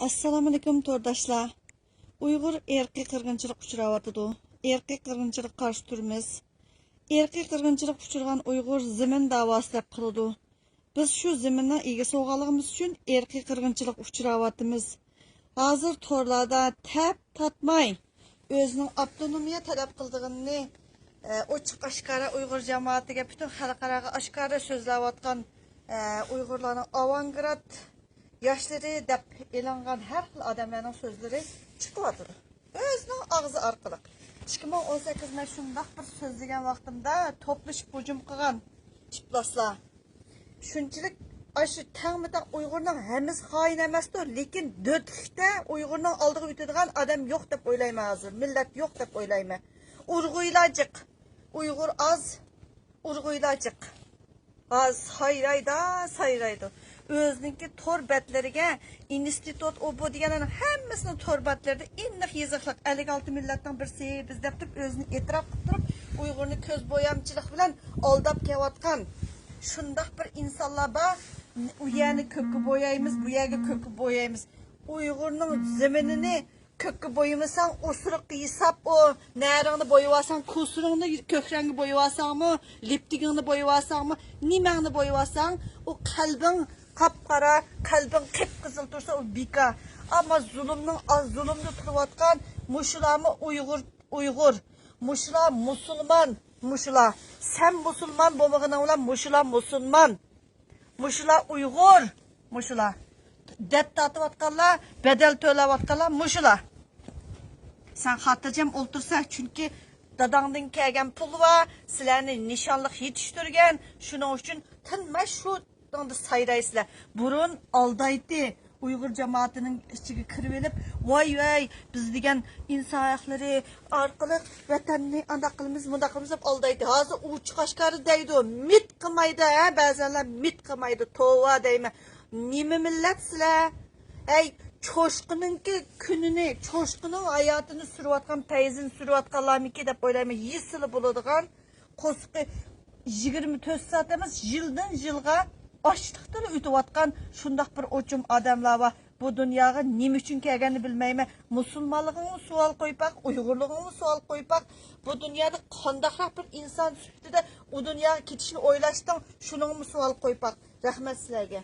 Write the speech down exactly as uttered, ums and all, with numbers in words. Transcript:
ئەسسالامۇئەلەيكۇم تورداشلار. ئۇيغۇر ئىرقىي قىرغىنچىلىققا ئۇچراۋاتىدۇ. ئىرقىي قىرغىنچىلىققا قارشى تۇرىمىز. ئىرقىي قىرغىنچىلىققا ئۇچرىغان ئۇيغۇر زېمىن داۋاسى دەپ قىلىدۇ. بىز شۇ زېمىننىڭ ئىگىسى بولغانلىقىمىز ئۈچۈن ئىرقىي قىرغىنچىلىققا ئۇچراۋاتىمىز. ھازىر تورلاردا تەپ تارتماي ئۆزىنىڭ ئاپتونومىيە تەلەپ قىلىدىغىنىنى، ئە، ئوچۇق ئاشكارا ئۇيغۇر جامائىتىگە، پۈتۈن خەلقئاراغا ئاشكارا سۆزلەۋاتقان، ئە، ئۇيغۇرلارنىڭ ئاۋانگراد ياشلىرى دەپ ئېلىنغان ھەر خىل ئادەملەرنىڭ سۆزلىرى چىقىۋاتىدۇ. ئۆزىنىڭ ئاغزى ئارقىلىق. ئىككى مىڭ ئون سەككىز مەن شۇنداق بىر سۆزلىگەن ۋاقتىمدا توپلىشىپ ھۇجۇم قىلغان تىپلاسلار. شۇنچىلىك ئاشۇ تەڭمۇ تەڭ ئۇيغۇرنىڭ ھەممىسى خائىن ئەمەستۇ، لېكىن دۆتلۈكتە ئۇيغۇرنىڭ ئالدىغا ئۆتىدىغان ئادەم يوق دەپ ئويلايمەن ھازىر. مىللەت يوق دەپ ئويلايمەن. ئۇرغۇيلا جىق. ئۇيغۇر ئاز، ئۇرغۇيلا جىق. ھازىر سايرايدا، سايرايدۇ. ئۆزىنىڭكى تور بەتلىرىگە ئىنستىتۇت ئۇ بۇ دېگەنلەرنىڭ ھەممىسىنىڭ تور بەتلىرىدە ئېنىق يېزىقلىق ئەللىك ئالتە مىللەتنىڭ بىرسى بىز دەپ تۇرۇپ، ئۆزىنى ئېتىراپ قىلىپ تۇرۇپ، ئۇيغۇرنى كۆز بويامچىلىق بىلەن ئالداپ كېلىۋاتقان شۇنداق بىر ئىنسانلار بار. ئۇ يەرنى كۆككە بويايمىز، بۇ يەرگە كۆككە بويايمىز. ئۇيغۇرنىڭ زېمىنىنى كۆككە بويىمىساڭ، ئوسۇرۇققا ھېساب ئۇ. نەرىڭنى بويىۋالساڭ، كۇسۇرۇڭنى كۆك رەڭگە بويىۋالساڭمۇ، لىپتىكىڭنى بويىۋالساڭمۇ، نېمەڭنى بويىۋالساڭ، ئۇ قەلبىڭ قاپقارا، قەلبىڭ قىپقىزىل تۇرسا، ئۇ بىكار. ئەمما زۇلۇمنىڭ، زۇلۇمدا تۇرۇۋاتقان مۇشۇلارمۇ ئۇيغۇر، ئۇيغۇر. مۇشۇلار مۇسۇلمان، مۇشۇلار. سەن مۇسۇلمان بولمىغىنىڭ بىلەن مۇشۇلار مۇسۇلمان. مۇشۇلار ئۇيغۇر، مۇشۇلار. دەرد تارتىۋاتقانلار، بەدەل تۆلەۋاتقانلار مۇشۇلار. سەن خاتىرجەم ئولتۇرسا، چۈنكى داداڭدىن كەلگەن پۇل بار، سىلەرنى نىشانلىق يېتىشتۈرگەن، شۇنىڭ ئۈچۈن تىنماي شۇ تىڭدا سايرايسىلەر. بۇرۇن ئالدايتتى، ئۇيغۇر جامائىتىنىڭ ئىچىگە كىرىۋېلىپ، ۋاي ۋاي، بىز دېگەن ئىنسان ھەقلىرى ئارقىلىق ۋەتەننى ئانداق قىلىمىز، مۇنداق قىلىمىز دەپ ئالدايتتى. ھازىر ئوچۇق ئاشكارا دەيدۇ، مىت قىلمايدۇ، ھە، بەزەنلەر مىت قىلمايدۇ، توۋا دەيمەن. نېمە مىللەت سىلەر؟ ھەي، چوشقىنىڭكى كۈنىنى، چوشقىنىڭ ھاياتىنى سۈرۈۋاتقان، پەيزىنى سۈرۈۋاتقانلارمىكى دەپ ئويلايمەن، يېسىلا بولىدىغان. قورسىقى يىگىرمە تۆت سائەت ئەمەس، يىلدىن يىلغا ئاچلىقتىن ئۆتۈۋاتقان شۇنداق بىر ئوچۇم ئادەملەر بار. بۇ دۇنياغا نېمە ئۈچۈن كەلگەننى بىلمەيمەن. مۇسۇلمانلىقىڭمۇ سوئال قويۇپ باق، ئۇيغۇرلۇقۇڭمۇ سوئال قويۇپ باق. بۇ دۇنيادا قانداقراق بىر ئىنسان سۈپىتىدە ئۇ دۇنياغا كېتىشنى ئويلاشتىڭ، شۇنىڭمۇ سوئال قويۇپ باق. رەھمەت سىلەرگە.